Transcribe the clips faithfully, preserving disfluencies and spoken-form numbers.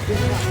Justice!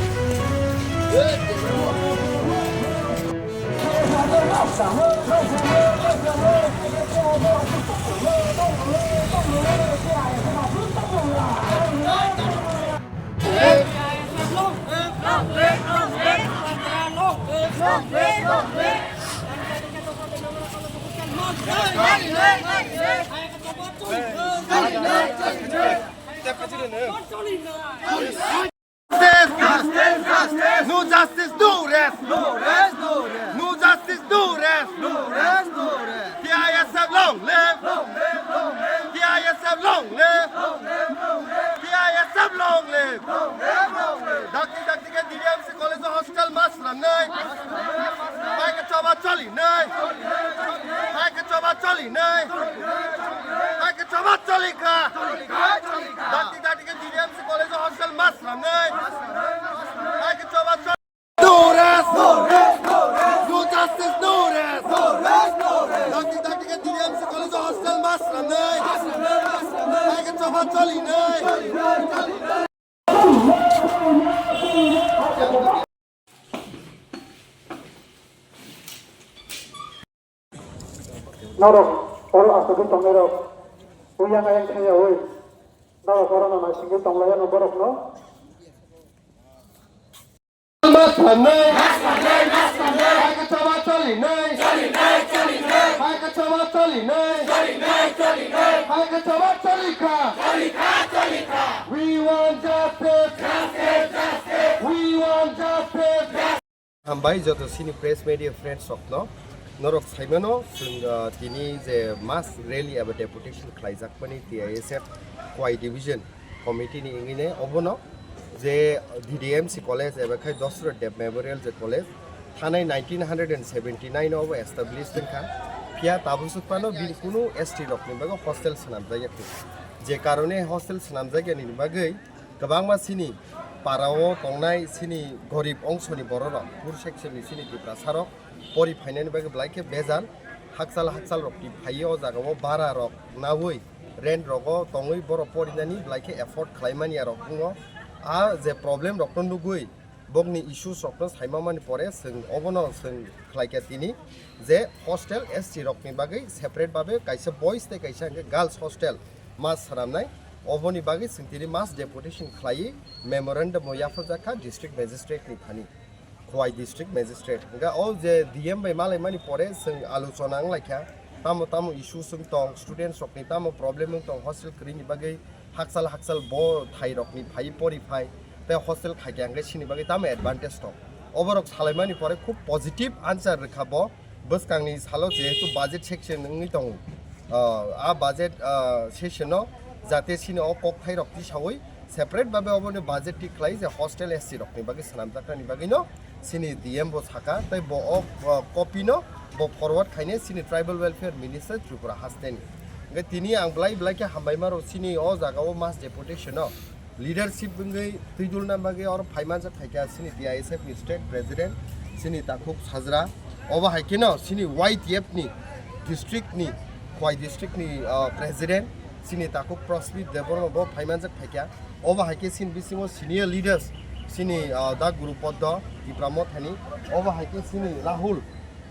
Justice! No justice, no rest! No rest, no rest! No justice, no rest! No rest, no rest! T I S F long live! Long live, long live! T I S F long live! Long live, long live! T I S F long live! Long live, long live! Dakti dakti khe D D M C college hostel mass swnamnai. Hai khe choba cholinai. Hai khe choba cholinai. Hai khe choba cholikha. Dakti dakti khe D D M C college hostel mass swnamnai. Hai khe choba choli. No rest! No rest! No rest! No justice! No rest! No rest! No rest! Dakti dakti khe D D M C college hostel mass swnamnai. Hai khe choba cholinai. Norok oro asugwi tongnairok, uyang ayang thangyawi norok orono naisingwi tonglaiyano borokno. Hai khe choba cholinai. Hai khe choba cholinai. Hai khe choba cholikha. We want justice. We want justice. Hambai joto sini press media friends rokno, norok saimano chwng, ah, tini je mass rally eba deputation khlaijakmani T I S F Khowai division committee ni wngwi ne obono je D D M C college eba khai Dasarath Deb Memorial je college thanai nineteen hundred and seventy nine obo established wngkha, phiya tabuk phano bini kunu S T rokni bagwi hostel swnamjakya khe, je karone hostel swnamjakyani bagwi kwbangma chini para-o tongnai chini gorib ongsoni bororok, poor section ni chini Tiprasa rok pori phainani bagwi belai khe bejal, hakchal hakchal rok twi phaiwi o jaga o bara rok nawi rent rogo tongwi borok porinani belai khe afford khlai manya rok wngo. A je problem rokno nugwi bokni issues rokno saima mani pore chwng obono chwng khlaikha tini je hostel S T rokni bagwi separate babe kaisa boys tei kaisa hwnkhe girls hostel mass swnamnai, oboni bagwi chwng tini mass deputation khlaiwi memorandum o yapharjak kha district magistrate ni thani. Khowai district magistrate. Hingke o je D M bai malaimani pore chwng alochona wnglaikha. Tamo tamo issue chwng tong, students rokni tamo problem wng tong, hostel kwrwini bagwi hakchal hakchal bo thai rokni phai pori phai tei hostel khaikha hingke chini bagwi tamo advantage tong. Oborok salaimani pore khub positive answer rwkha bo. Bwskangni salo jehetu budget section wngwi tongo, ah, a budget, ah, session o jate chini o kokthai rok tisawi separate babe oboni budget thik khlai je hostel S C rokni bagwi swnamjaknani bagwino chini D M bo saka tei bo o, ah, copy no bo forward khaine chini tribal welfare minister Tripura hasteni. Hingke tini ang belai belai khe hambai maro chini o jaga o mass deputation o leadership wngwi twi dulna bagwi oro phai manjak phaikha chini T I S F ni state president, chini Takhuk Sajra, obo hai kheno chini Y T F ni district ni, Khowai district ni, ah, president, chini Takhuk Prasmit Debbarma bo phai manjak phaikha, obo hai khe chini bisingo senior leaders, chini, ah, Da Guru Poddo, Tipra Mothani, obo hai khe chini Rahul,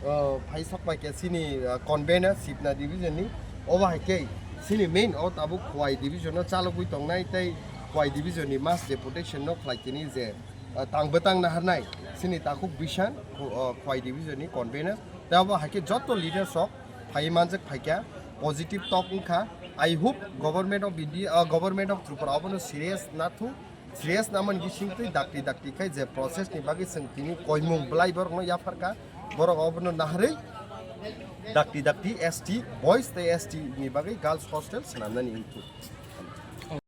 ah, phaisok bai khe chini, ah, convener Sibna division ni, obo hai khe chini main o tabuk Khowai division no chalogwi tongnai tei Khowai division ni mass deputation no khlai tini je, ah, tang bwtang naharnai chini Takhuk Bishan, Kho-, ah, Khowai division ni convener tei obo hai khe joto leaders rok phai manjak phaikha, positive talk wngkha. I hope government of India, ah, government of Tripura obono serious nathu. Serious naman bising twi dakti dakti khai je process ni bagwi chwng tini koimung belai borokno yapharkha, borok obono naharwi dakti dakti S T boys tei S T ni bagwi girls hostel swnamnani wngkhu.